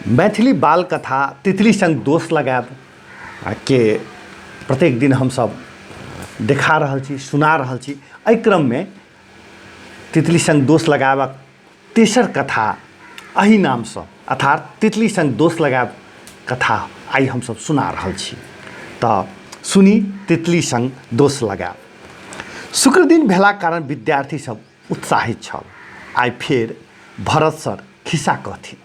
मैथिली बाल कथा तितली सङ्ग दोष लगायब के प्रत्येक दिन हमसभ देखा रहल छी, सुना रहल छी। एहि क्रममे तितली सङ्ग दोष लगायबक तेसर कथा एहि नामसँ, अर्थात तितली सङ्ग दोष लगायब कथा आइ हमसभ सुना रहल छी। तऽ सुनी तितली सङ्ग दोष लगायब। शुक्र दिन भेलाक कारण विद्यार्थी सब उत्साहित छल। आइ फेर भरत सर खिस्सा कहथिन।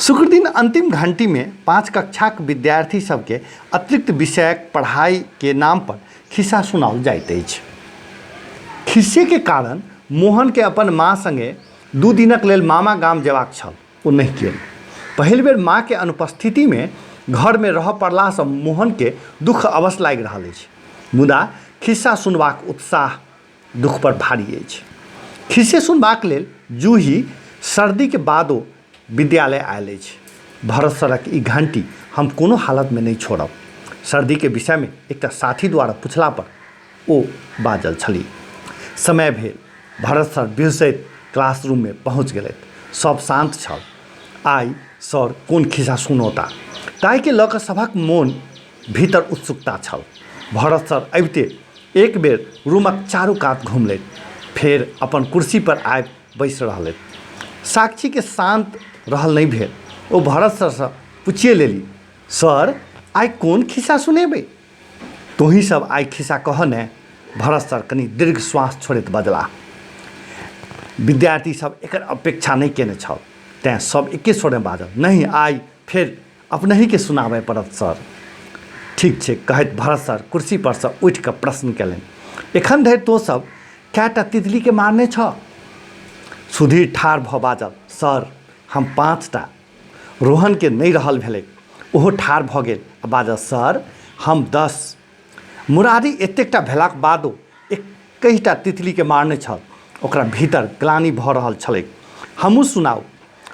शुक्रदिन अंतिम घंटीमे 5 कक्षाक विद्यार्थी सबके अतिरिक्त विषयक पढ़ाई के नाम पर खिस्सा सुनाओल जाइत अछि। खिस्से के कारण मोहन के अपन माँ संगे 2 दिनक लेल मामा गाम जेबाक छल, ओ नहि गेल। पहिल बेर माँ के अनुपस्थिति में घर में रहऽ पड़लासँ मोहन के दुख अवश्य लागि रहल अछि, मुदा खिस्सा सुनबाक उत्साह दुख पर भारी अछि। खिस्से सुनबाक लेल जूही सर्दीक बादो विद्यालय आयल अछि। भरत सरक ई घंटी हम कोनो हालत मे नहि छोड़ब। सर्दी के विषय मे एकटा साथी द्वारा पुछला पर ओ बाजल छलीह। समय भेल। भरत सर बिहुँसैत क्लास रूम मे पहुँच गेलथि। सब शांत छल। आइ सर कोन खिस्सा सुनौता, ताहि के लऽ कऽ सभक मोन भीतर उत्सुकता छल। भरत सर अबिते एक बेर रूमक चारू कात घुमलथि, फेर अपन कुर्सी पर आबि बैसि रहलथि। साक्षीके शान्त रहल नहि भेल। ओ भरत सरसँ पुछिए लेली, सर, आइ कोन खिस्सा सुनेबै? तोहीं सब आइ खिस्सा कहऽ ने। भरत सर कनि दीर्घ श्वास छोड़ैत बजलाह। विद्यार्थी सब एकर अपेक्षा नहि केने छल, तेँ सब एके स्वरमे बाजल, नहि, आइ फेर अपनहिके सुनाबय पड़त सर। ठीक छै, कहैत भरत सर कुर्सी परसँ उठि कऽ प्रश्न केलनि, एखन धरि तोँ सब कएटा तितलीके मारने छह? सुधीर ठाढ़ भऽ बाजल, सर, हम 5टा। रोहनके नहि रहल भेलैक, ओहो ठाढ़ भऽ गेल आ बाजल, सर, हम 10। मुरारी एतेकटा भेलाक बादो 21टा तितलीके मारने छल। ओकरा भीतर ग्लानि भऽ रहल छलैक। हमहूँ सुनाउ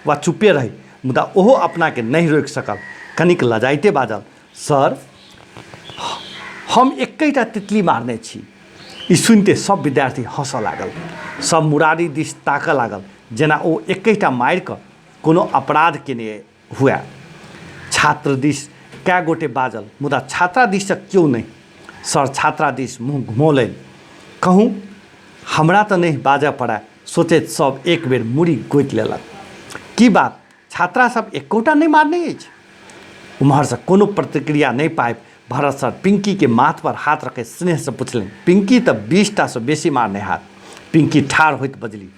वा चुप्पे रही, मुदा ओहो अपनाके नहि रोकि सकल। कनिक लजाइते बाजल, सर, हम 21टा तितली मारने छी। ई सुनिते सब विद्यार्थी हँसऽ लागल। सब मुरारी दिस ताकऽ लागल, जेना ओ 21टा मारि कऽ कोनो अपराध केने हुए। छात्र दिस कए गोटे बाजल, मुदा छात्रा दिससँ केओ नहि। सर छात्रा दिस मुँह घुमौलनि। कहूँ हमरा तऽ नहि बाजऽ पड़ए, सोचैत सब एक बेर मूड़ी गोति लेलक। की बात, छात्रा सब एकोटा नहि मारने अछि? उम्हरसँ कोनो प्रतिक्रिया नहि पाबि भरत सर पिंकीके माथ पर हाथ रखैत स्नेहसँ पुछलनि, पिंकी तऽ 20टासँ बेसी मारने हैत? पिंकी ठाढ़ होइत बजली,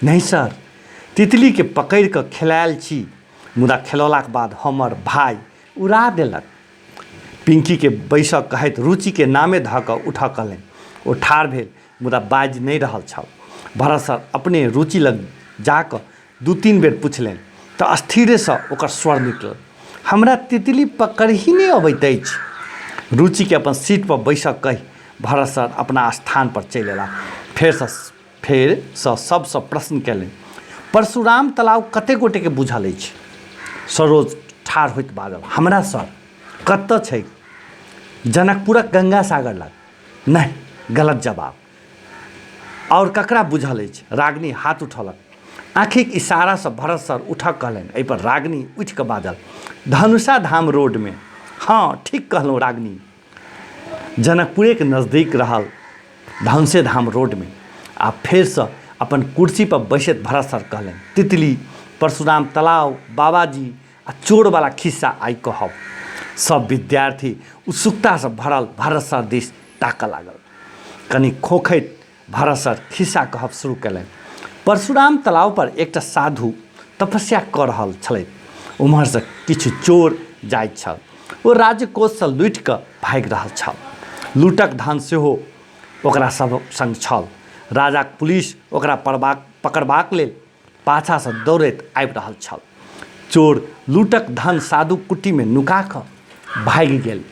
नहि सर, तितलीके पकड़ि कऽ खेलायल छी, मुदा खेलौलाक बाद हमर भाइ उड़ा देलक। पिंकीके बैसऽ कहैत रुचिके नामे धऽ कऽ उठऽ कहलनि। ओ ठाढ़ भेल, मुदा बाजि नहि रहल छल। भरत सर अपने रुचि लग जा कऽ 2-3 बेर पुछलनि तऽ अस्थिरेसँ ओकर स्वर निकलल, हमरा तितली पकड़ही नहि अबैत अछि। रुचिके अपन सीट पर बैसऽ कहि भरत सर अपना स्थान पर चलि अयलाह। फेरसँ सभसँ प्रश्न कयलनि, परशुराम तलाव कतेक गोटेके बुझल अछि? सरोज ठाढ़ होइत बाजल, हमरा सर। कतऽ छैक? जनकपुरक गंगा सागर लग। नहि, गलत जवाब। आओर ककरा बुझल अछि? रागिनी हाथ उठौलक। आँखिक इशारासँ भरत सर उठऽ कहलनि। एहिपर रागिनी उठि कऽ बाजल, धनुषा धाम रोडमे। हँ, ठीक कहलहुँ रागिनी। जनकपुरेके नजदीक रहल धनुषे धाम रोडमे। आ फेरसँ अपन कुर्सीपर बैसैत भरत सर कहलनि, तितली, परशुराम तलाव, बाबाजी आ चोरवला खिस्सा आइ कहब। सब विद्यार्थी उत्सुकतासँ भरल भरत सर दिस ताकऽ लागल। कनि खोखैत भरत सर खिस्सा कहब शुरू कयलनि। परशुराम तलाव पर एकटा साधु तपस्या कऽ रहल छलथि। ओम्हरसँ किछु चोर जाइत छल। ओ राज्यकोषसँ लूटि कऽ भागि रहल छल। लूटक धन सेहो ओकरा सभ संग छल। राजाक पुलिस ओकरा पकड़बाक लेल पाछासँ दौड़ैत आबि रहल छल। चोर लूटक धन साधु कुटीमे नुका कऽ भागि गेल।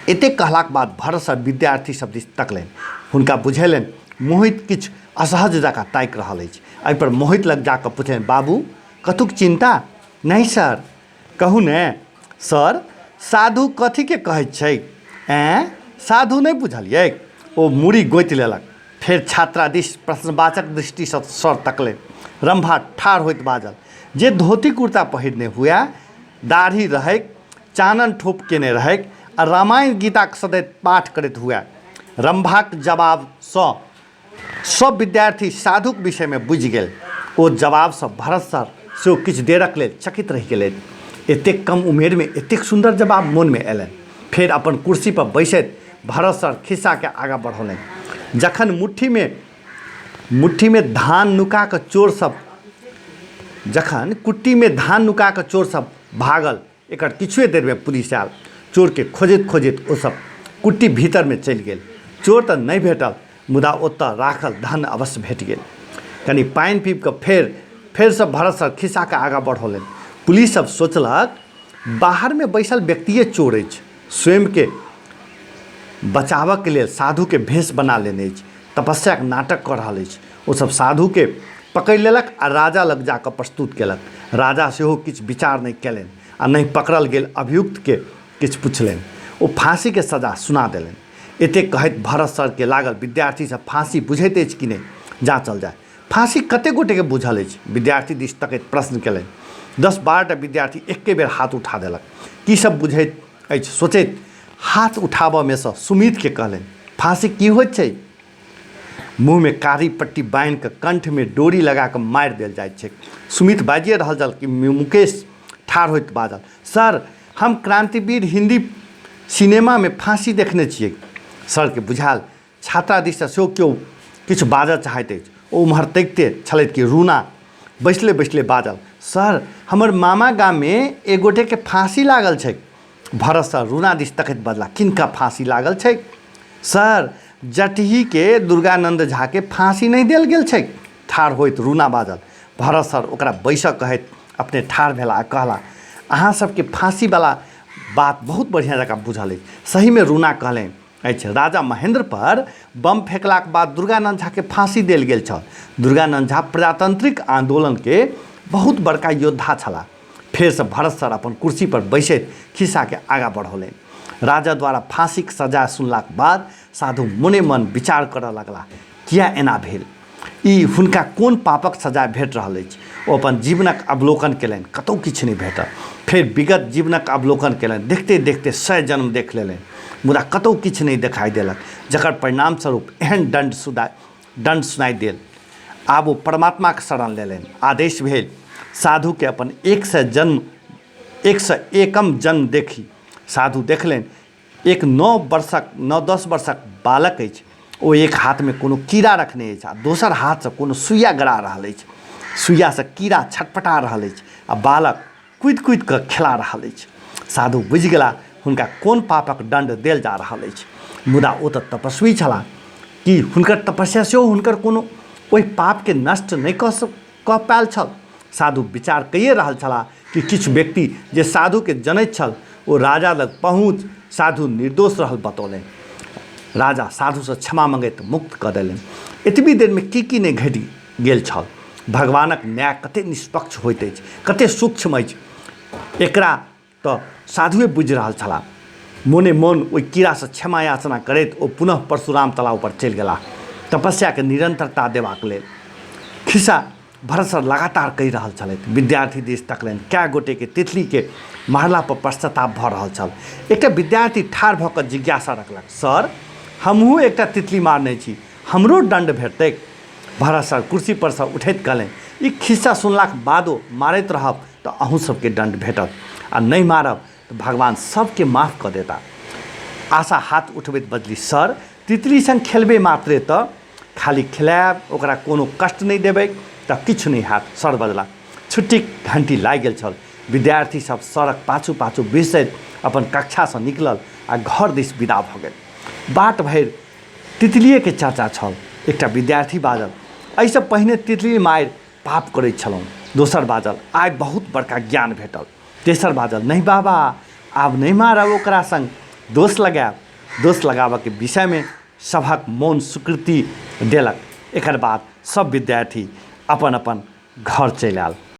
एतेक कहलाक बाद भरत सर विद्यार्थी सब दिस तकलनि। हुनका बुझेलनि मोहित किछु असहज जकाँ ताकि रहल अछि। एहिपर मोहित लग जा कऽ पुछलनि, बाबू, कथुक चिन्ता? नहि सर। कहू ने सर, साधु कथीके कहैत छैक? ऐँ, साधु नहि बुझलियैक? ओ मूड़ी गोति लेलक। फेर छात्रा दिस प्रश्नवाचक दृष्टिसँ सर तकलनि। रम्भा ठाढ़ होइत बाजल, जे धोती कुर्ता पहिरने हुए, दाढ़ी रहैक, चानन ठोप केने रहैक आ रामायण गीताक सदैत पाठ करैत हुए। रम्भाक जवाबसँ सभ विद्यार्थी साधुक विषयमे बुझि गेल। ओ जवाबसँ भरत सर सेहो किछु देरक लेल चकित रहि गेलथि। एतेक कम उमेरमे एतेक सुन्दर जवाब मोनमे अयलनि। फेर अपन कुर्सी पर बैसैत भरत सर खिस्साकेँ आगाँ बढ़ौलनि। जखन मुट्ठीमे मुट्ठीमे धान नुका कऽ चोर सभ जखन कुट्टीमे धान नुका कऽ चोर सभ भागल एकर किछुए देरमे पुलिस आयल। चोरके खोजैत खोजैत ओ सभ कुट्टी भीतरमे चलि गेल। चोर तऽ नहि भेटल मुदा ओतऽ राखल धन अवश्य भेट गेल। कनी पानि पीबि कऽ फेर फेरसँ भरत सर खिस्साके आगाँ बढ़ौलनि। पुलिस सभ सोचलक बाहरमे बैसल व्यक्तिए चोर अछि। स्वयंके बचाबऽके लेल साधुके भेष बना लेने अछि। तपस्याक नाटक कऽ रहल अछि। ओ सभ साधुके पकड़ि लेलक आ राजा लग जा कऽ प्रस्तुत केलक। राजा सेहो किछु विचार नहि केलनि आ नहि पकड़ल गेल अभियुक्तके किछु पुछलनि। ओ फाँसीके सजा सुना देलनि। एतेक कहैत भरत सरके लागल विद्यार्थी सभ फाँसी बुझैत अछि कि नहि जाँचल जाय। फाँसी कतेक गोटेके बुझल अछि? विद्यार्थी दिस तकैत प्रश्न केलनि। 10-12 टा विद्यार्थी एक्के बेर हाथ उठा देलक। की सभ बुझैत अछि सोचैत हाथ उठाबऽमे सँ सुमितके कहलनि, फाँसी की होइत छै? मुँहमे कारी पट्टी बान्हि कऽ कण्ठमे डोरी लगा कऽ मारि देल जाइत छैक। सुमित बाजिए रहल छल कि मुकेश ठाढ़ होइत बाजल, सर, हम क्रान्तिवीर हिन्दी सिनेमामे फाँसी देखने छियै। सरके बुझायल छात्रा दिससँ सेहो केओ किछु बाजऽ चाहैत अछि। ओ ओम्हर तकिते छलथि कि रूना बैसले बैसले बाजल, सर, हमर मामा गाममे एक गोटेके फाँसी लागल छैक। भरत सर रूना दिस तकैत बजला, किनका फाँसी लागल छैक? सर, जटहीके दुर्गानन्द झाके फाँसी नहि देल गेल छैक। ठाढ़ होइत रूना बाजल। भरत सर ओकरा बैसऽ कहैत अपने ठाढ़ भेला आ कहला, अहाँ सबके फाँसीवला बात बहुत बढ़िआँ जकाँ बुझल अछि। सहीमे रूना कहलनि अछि, राजा महेन्द्र पर बम फेकलाक बाद दुर्गानन्द झाके फाँसी देल गेल छल। दुर्गानन्द झा प्रजातांत्रिक आन्दोलनके बहुत बड़का योद्धा छलाह। फेरसँ भरत सर अपन कुर्सी पर बैसैत खिस्साके आगाँ बढ़ौलनि। राजा द्वारा फाँसीक सजा सुनलाक बाद साधु मोने मन विचार करऽ लगलाह, किए एना भेल? ई हुनका कोन पापक सजाय भेट रहल अछि? ओ अपन जीवनक अवलोकन केलनि, कतहु किछु नहि भेटल। फेर विगत जीवनक अवलोकन केलनि, देखिते देखिते सय जन्म देख लेलनि, मुदा कतहु किछु नहि देखाइ देलक, जकर परिणामस्वरूप एहन दण्ड दण्ड सुनाइ देल। आब ओ परमात्माक शरण लेलनि। आदेश भेल, साधुकेँ अपन 100 जन्म 101म जन्म देखी। साधु देखलनि, एक 9 वर्षक 9-10 वर्षक बालक अछि। ओ एक हाथमे कोनो कीड़ा रखने अछि आ दोसर हाथसँ कोनो सुइया गड़ा रहल अछि। सुइयासँ कीड़ा छटपटा रहल अछि आ बालक कुदि कुदि कऽ खेला रहल अछि। साधु बुझि गेला हुनका कोन पापक दण्ड देल जा रहल अछि। मुदा ओ तऽ तपस्वी छलाह। की हुनकर तपस्या सेहो हुनकर कोनो ओहि पापके नष्ट नहि कऽ कऽ पायल छल? साधु विचार कइए रहल छलाह कि किछु व्यक्ति जे साधुके जनैत छल ओ राजा लग पहुँच साधु निर्दोष रहल बतौलनि। राजा साधुसँ क्षमा मँगैत मुक्त कऽ देलनि। एतबी देरमे की की नहि घटि गेल छल। भगवानक न्याय कतेक निष्पक्ष होइत अछि, कतेक सूक्ष्म अछि, एकरा तऽ साधुए बुझि रहल छलाह। मोने मोन ओहि कीड़ासँ क्षमा याचना करैत ओ पुनः परशुराम तलाव पर चलि गेलाह तपस्याके निरन्तरता देबाक लेल। खिस्सा भरत सर लगातार कहि रहल छलथि। विद्यार्थी दिस तकलनि। कए गोटेके तितलीके मारला पर पश्चाताप भऽ रहल छल। एकटा विद्यार्थी ठाढ़ भऽ कऽ जिज्ञासा रखलक, सर, हमहूँ एकटा तितली मारने छी, हमरो दण्ड भेटतैक? भरत सर कुर्सी परसँ उठैत कहलनि, ई खिस्सा सुनलाक बादो मारैत रहब तऽ अहूँ सबके दण्ड भेटत आ नहि मारब तऽ भगवान सबके माफ कऽ देता। आशा हाथ उठबैत बजली, सर, तितली संग खेलबै मात्रे तऽ खाली खेलायब, ओकरा कोनो कष्ट नहि देबैक तऽ किछु नहि हैत, सर बजला। छुट्टीक घंटी लागि गेल छल। विद्यार्थी सब सरक पाछू पाछू बिहसैत अपन कक्षासँ निकलल आ घर दिस विदा भऽ गेल। बाट भरि तितलिएके चर्चा छल। एकटा विद्यार्थी बाजल, एहिसँ पहिने तितली मारि पाप करैत छलहुँ। दोसर बाजल, आइ बहुत बड़का ज्ञान भेटल। तेसर बाजल, नहि बाबा, आब नहि मारब ओकरा संग दोष लगायब। दोष लगाबऽके विषयमे सभक मौन स्वीकृति देलक। एकर बाद सब विद्यार्थी अपन अपन घर चलि आयल।